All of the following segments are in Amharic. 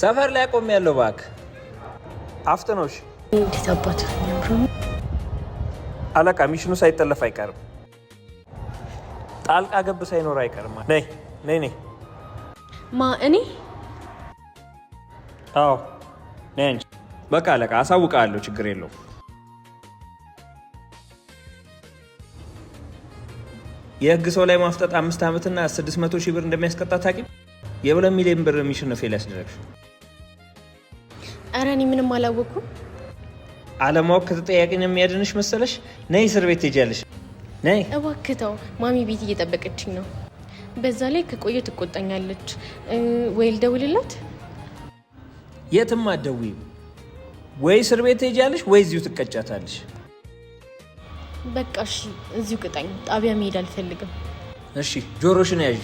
ሰፈር ላይ ቆሜያለሁ። እባክህ አፍጥነው። እሺ። እንዴት አባቱ ነው የሚያምረው! አለቃ፣ mission ኑ ሳይጠለፍ አይቀርም። ጣልቃ ገብ ሳይኖር አይቀርም። ነይ ነይ ነይ። ማ፣ እኔ? አዎ፣ ነይ አንቺ። በቃ አለቃ፣ አሳውቅሃለሁ። ችግር የለውም። የህግ ሰው ላይ ማፍጠጥ 5 ዓመትና 600,000 ብር እንደሚያስቀጣ ታውቂም? የ2 ሚሊዮን ብር mission ነው fail ያስደረግሽው። ኧረ እኔ ምንም አላወኩም። አለማወቅ ከተጠያቂነት የሚያድንሽ መሰለሽ? ነይ፣ እስር ቤት ትሄጃለሽ። ነይ። እባክህ ተው፣ ማሚ ቤት እየጠበቀችኝ ነው። በዛ ላይ ከቆየ ትቆጣኛለች። ወይ ልደውልላት? የትም አትደውይም። ወይ እስር ቤት ትሄጃለሽ ወይ እዚሁ ትቀጫታለሽ። በቃ እሺ፣ እዚሁ ቅጣኝ። ጣቢያ መሄድ አልፈልግም። እሺ፣ ጆሮሽን ያዥ፣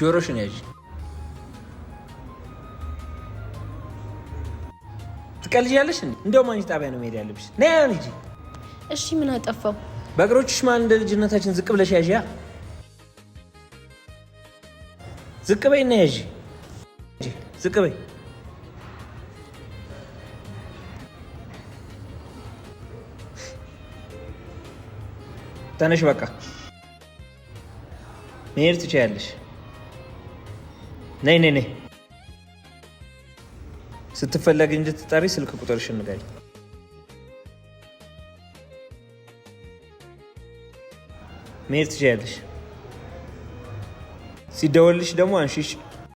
ጆሮሽን ያዥ። ትቀልጃለሽ እንዴ? እንደውም አንቺ ጣቢያ ነው መሄድ ያለብሽ። ነይ አሁን ሂጂ። እሺ፣ ምን አጠፋው? በእግሮችሽ መሀል እንደ ልጅነታችን ዝቅ ብለሽ ያዥ። ዝቅ በይ እና ያዥ። ዝቅ በይ። ተነሽ፣ በቃ መሄድ ትችያለሽ። ነይ ነይ ነይ። ስትፈለግ እንድትጠሪ ስልክ ቁጥርሽን ንገሪኝ። መሄድ ትችያለሽ። ሲደወልሽ ደግሞ አንሺ። እሺ?